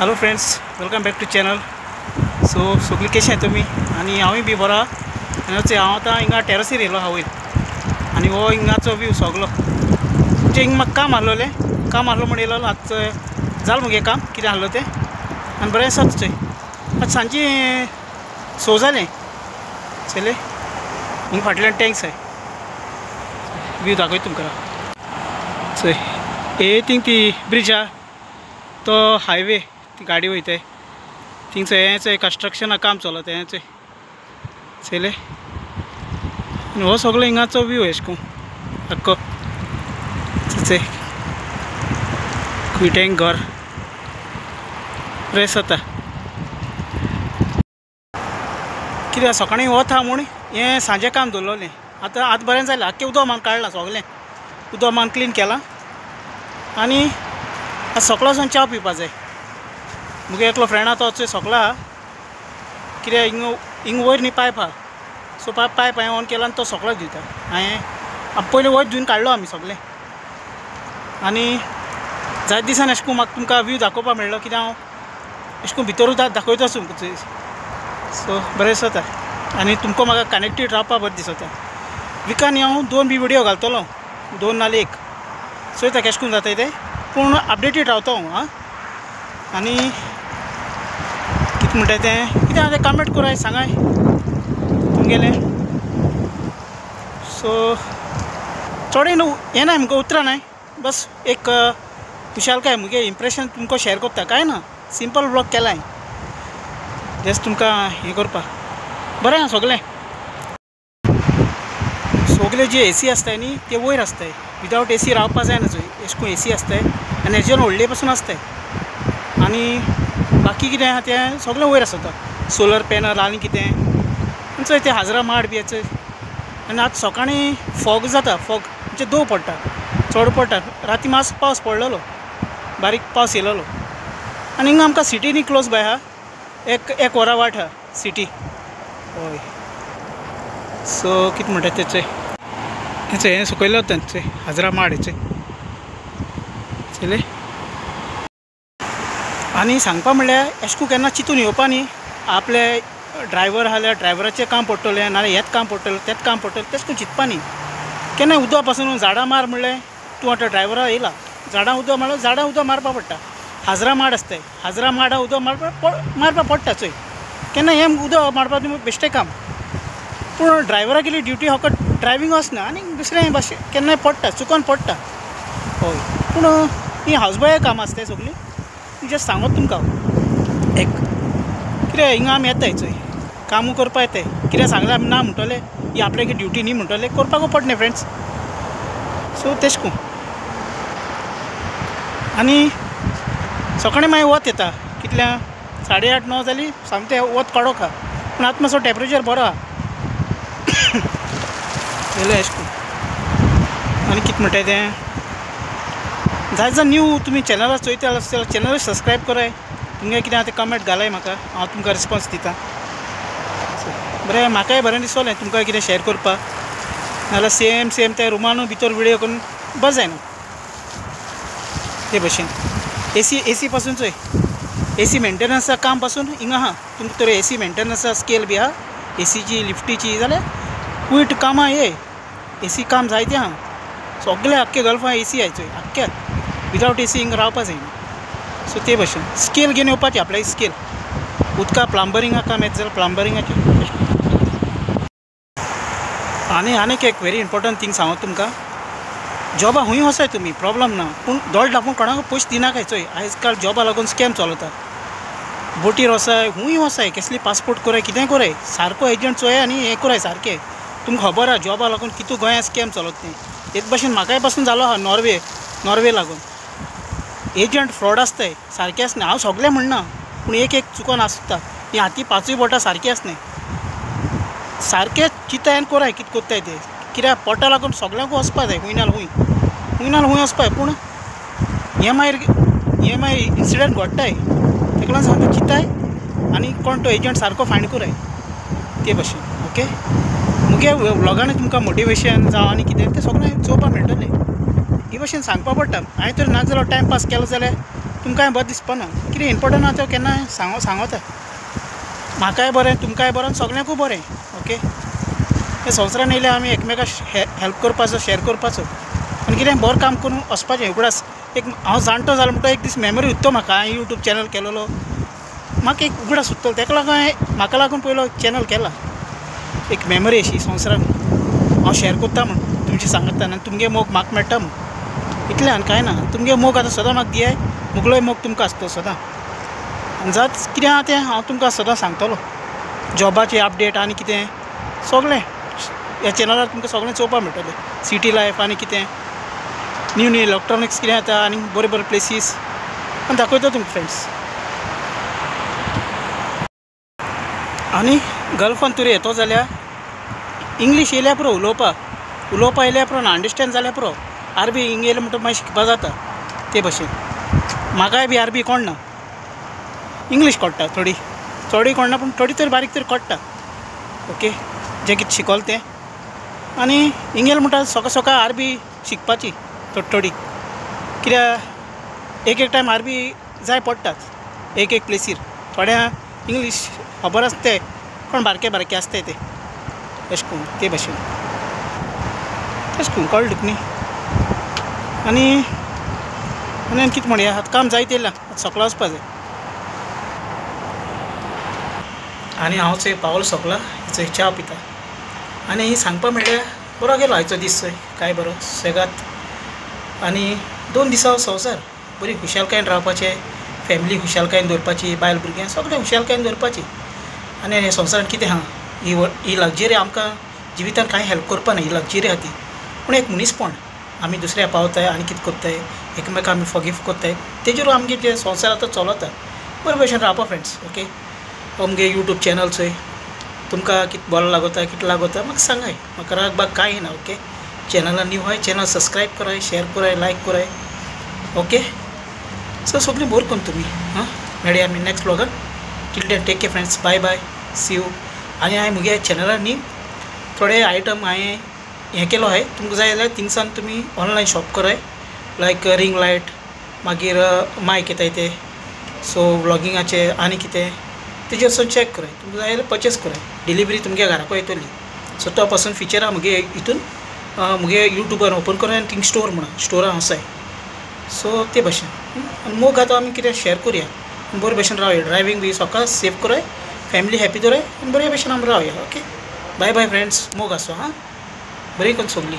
Hello friends, welcome back to channel. So सगळीं कशें तुमी? आनी हांवूय बी बरो आनी हांव आतां हिंगा टेरसीर येयलो आहा वयर आनी हो हिंगाचो व्यू सगलो. तुमचें हिंगा म्हाका काम आहलोलें, काम आहलो म्हूण येयलो. आतां जालें मुगे काम कितें आहलो तें आनी बरें आसा चोय. आतां सांजचें 6 जालें. चले हिंगा फाटल्यान टँक्स आहाय, व्यू दाखयता तुमकां. चोय हे थिंग ती ब्रिज आहा तो हायवे, ती गाडी वयताय थिंगसर. हें चोय कंस्ट्रक्शना काम चलता हें चोय. चले आनी हो सगळो हिंगाचो व्यू एश कोन आख्खो. चोय कुयटेंग घर बरें जाता. कित्याक सकाळीं वत आहा म्हूण हें सांजे काम दवरलें. आतां आतां बरें जालें, आख्खें उदक मारून काडलां, सगळें उदक मारून क्लीन केलां आनी आतां सकलो वचून च्या पिवपा जाय. मुगे एकलो फ्रेंड आहा तो चोय सकलो आहा. कित्याक हिंग हिंग वयर न्ही पायप आहा, सो पायप हांवें ऑन केला आनी तो सकलो दिता. हांवें पयलीं वयर धुवन काडलो आमी सगळें. आनी जायते दिसान अशें करून म्हाका तुमकां व्यू दाखोवपाक मेळ्ळो, कित्याक हांव अशें करून भितरूच दाखयता तुमकां. सो बरें दिसता आनी तुमकां म्हाका कनेक्टेड रावपाक बरें दिसता. विकान हांव 2 बी विडियो घालतलो, 2 नाल्यार 1. चोयता केशें करून जाता तें, पूण अपडेटेड रावता हांव. आं आनी कितें म्हणटा तें, कितें आहा तें कमेंट कराय, सांगाय तुमगेलें. सो चोडूय न्हू हें ना मुगे उतरां नाय, बस एक खुशालकाय मुगे इम्प्रेशन तुमकां शेयर करता. कांय ना, सिंपल ब्लॉग केला हांवें जस्ट तुमकां हें करपाक. बरें आहा सगळें. सगळे जे एसी आसताय न्ही ते वयर आसताय, विदावट एसी रावपा जायना. चोय एश कोन एसी आसताय आनी हेजेन व्हडले पासून आसताय. आनी बाकी कितें आहा तें सगळें वयर आसता, सोलर पॅनल आनी कितें. आनी चोय ते हाजरा माड बी चोय. आनी आतां सकाळीं फॉग जाता, फॉग म्हणजे दव पडटा, चड पडटा. राती मातसो पावस पडलेलो, बारीक पावस येयलेलो. आनी हिंगा आमकां सिटी न्ही क्लोज बाय आहा, एक वरा वाट आहा सिटी. हय सो कितें म्हणटा तें चोय, हें हें सुकयलें वता चोय हाजरा माड चोय. चले आनी सांगपा म्हणल्यार एश कोन केन्ना चिंतून येवपा न्ही, आपले ड्रायवर आहा जाल्यार ड्रायवराचें काम पडटलें, नाल्यार हेंच काम पडटलें, तेंच काम पडटलें, तेश कोन चिंतपा न्ही. केन्नाय उदक पासून झाडां मार म्हणलें तूं आतां ड्रायवरा येयला, झाडां उदक मारल्यार झाडां उदक मारपा पडटा. हाजरा माड आसताय, हाजरा माडा उदक मारपा पडटा. चोय केन्ना हें उदक मारपा तुमी बेश्टें काम, पूण ड्रायवरागेली ड्युटी फकत ड्रायवींग वचना आनी दुसरें भाशेन केन्नाय पडटा, चुकोन पडटा. हय पूण ही हावस बॉया काम आसताय सगळीं. जस्ट सांगत तुमकां हांव एक कित्याक हिंगा आमी येताय चोय कामूय करपा येताय. कित्याक सांगलें आमी ना म्हणटले, ही आपल्यागे ड्युटी न्ही म्हणटले, करपाकूय पडना फ्रेंड्स. सो तेश कोन आनी सकाळीं मागीर वत येता कितल्या 8:30 9 जालीं सामकें वत कडक आहा, पूण आतां मातसो टेम्परेचर बरो आहा. येयलें एश कोन. आनी कितें म्हणटाय तें, जाय जाण न्यू तुमी चॅनलार चोयता जाल्यार चॅनल सबस्क्रायब कराय, तुमगें कितें आहा तें कमेंट घालाय म्हाका, हांव तुमकां रिस्पोन्स दिता. बरें म्हाकाय बरें दिसलें तुमकां कितें शेयर करपाक, नाजाल्यार सेम सेम त्या रुमानूय भितर विडियो करून बरें जायना ते भशेन. एसी एसी पासून चोय, एसी मेंटेनन्सा काम पासून हिंगा आहा तुमकां, तर एसी मेंटेनन्सा स्केल बी आहा, एसीची लिफ्टीची जाल्यार क्विट कामां ये एसी काम जायतें आहा. सगळे आख्खे गल्फां एसी आहाय चोय, आख्ख्या विदावट एसी हिंगा रावपा जायना. सो ते भशेन स्केल घेवन येवपाचें आपल्या स्केल. उदका प्लंबरिंगा काम येता जाल्यार प्लंबरिंगाचें. आनी आनीक एक व्हेरी इम्पोर्टंट थींग सांगता तुमकां, जॉबा खूंय वचाय तुमी प्रोब्लम ना, पूण दोळे धांपून कोणाक पयशे दिनाकाय. चोय आयज काल जॉबा लागून स्कॅम चलता, बोटीर वचाय खूंय वचाय, कसली पासपोर्ट कराय कितेंय कराय, सारको एजंट चोय आनी हें कराय सारकें. तुमकां खबर आहा जॉबा लागून कितू गोंयांत स्कॅम चलत तें. एक भशेन म्हाकाय पासून जालो आहा नॉर्वे, नॉर्वे लागून एजंट फ्रॉड आसताय सारकें आसना. हांव सगळें म्हणना, पूण एक एक चुकोन आसता. ही हाती पांचूय बोटां सारकीं आसनाय, सारकें चिंताय आनी कराय कितें करताय तें. कित्याक पोटा लागून सगळ्यांकूय वचपा जाय, खूंय ना खूंय, खूंय ना खूंय वचपा जाय. पूण हें मागीर इन्सिडंट घडटाय, तेका लागून सांगता चिंताय आनी कोण तो एजंट सारको फायंड कराय ते भशेन. ओके मुगे व्लॉगान तुमकां मोटिवेशन जावं आनी कितें तें सगळें चोवपाक मेळटलें. ही भशेन सांगपा पडटा. हांवें तर ना जाल्यार टायम पास केलो जाल्यार तुमकांय बरें दिसपाना. कितें इम्पोर्टंट आहा तें केन्नाय सांगोता. म्हाकाय बरें, तुमकांय बरें, आनी सगळ्यांकूय बरें. ओके, हे संवसारान येयल्या आमी एकमेकाक हेल्प करपाचो, शेअर करपाचो आनी कितें बरें काम करून वचपाचें. उगडास एक हांव जाणटो जालो म्हणटकच एक दीस मेमरी उत्तो म्हाका, हांवें यूट्यूब चॅनल केलेलो, म्हाका एक उगडास उत्तलो. ताका लागून हांवें म्हाका लागून पयलो चॅनल केला, एक मेमरी अशी संवसारान हांव शेअर करता म्हूण तुमचे सांगता आनी तुमगे मोग म्हाका मेळटा म्हूण. इतलें आनी कांय ना. तुमगे मोग आतां सदां म्हाका दियाय, मुगलोय मोग तुमकां आसतलो सदां. आनी जात कितें आहा तें हांव तुमकां सदां सांगतलो, जॉबाची अपडेट आनी कितें सगळें ह्या चॅनलार तुमकां सगळें चोवपाक मेळटलें. सिटी लायफ आनी कितें न्यू न्यू इलेक्ट्रॉनिक्स कितें येता आनी बरे बरे प्लेसीस आनी दाखयता तुमकां फ्रेंड्स. आनी गल्फान तुरी येतो जाल्यार इंग्लीश येयल्या पुरो, उलोवपाक उलोवपा येयल्या पुरो, अंडरस्टँड जाल्यार पुरो. आरबी हिंग येयलें म्हणटकच मागीर शिकपा जाता ते भशेन. म्हाकाय बी आरबी कोण ना, इंग्लीश कळटा थोडी, थोडी कोण ना पूण थोडी तरी बारीक तरी कळटा. ओके, जें कितें शिकवलें तें. आनी हिंग येयलें म्हणटा सकाळ सकाळ आरबी शिकपाची थोडी थोडी, कित्याक एक एक टायम आरबी जाय पडटात एक एक प्लेसीर. थोड्या इंग्लीश खबर आसता ते कोण बारके बारके आसताय ते, अशें करून ते भशेन तशें करून कळ्ळें तुका न्ही. आनी आनी कितें म्हणया, आतां काम जायत येयलां, आतां सकला वचपा जाय. आनी हांव चोय पावल सोंपला, चोय च्या पिता. आनी सांगपा म्हणल्यार बरो गेलो आयचो दीस चोय, काय बरो सेगात. आनी 2 दिसां संवसार बरी खुशालकायेन रावपाचें, फॅमिली खुशालकायेन दवरपाची, बायल भुरग्यां सगळें खुशालकायेन दवरपाची. आनी हे संवसारान कितें आहा, ही लग्जरी आमकां जिवितान कांय हेल्प करपा ना, ही लग्जरी आहा ती. पूण एक मनीसपण आमी दुसऱ्या पावताय आनी कितें करताय, एकमेकां आमी फॉरगीव करताय, तेजेर आमगे जे संवसार आतां चलता बरे भशेन रावपा फ्रेंड्स. ओके, आमगे यूट्यूब चॅनल चोय, तुमकां कितें बरो लागता कितें लागता म्हाका सांगाय, म्हाका राग बाग कांय ना. ओके, चॅनला न्यू आहाय, चॅनल सबस्क्रायब कराय, शेअर कराय, लायक कराय. ओके, सो सगळीं बरें करून तुमी. हां, मेळया आमी next व्लॉगान. Till then take care friends, bye bye, see you. आनी हांवें म्हगे चॅनलार न्ही थोडे आयटम हांवें हें केलो आहाय, तुमकां जाय जाल्यार थिंगसान तुमी ऑनलायन शॉप कराय, लायक रिंग लायट, मागीर मायक येताय ते, सो व्लॉगिंगाचे आनी कितें तेजेर वचून चॅक कराय, तुमकां जाय जाल्यार पर्चेस कराय, डिलिवरी तुमगे घराकूय येतली. सो तो पासून फिचर आहा म्हगे हितून, म्हगे यूट्यूबार ओपन कराय आनी थिंग स्टोर म्हणून स्टोरां आसाय. सो ते भशेन आनी मोग आतां आमी कितें शेअर करुया, बरे भशेन रावया, ड्रायव्हींग बी सकाळ सेफ कराय, फॅमिली हॅपी दवराय आनी बरे भशेन आमी रावया. ओके, बाय बाय फ्रेंड्स, मोग आसूं. हां, बरी करून सगळीं.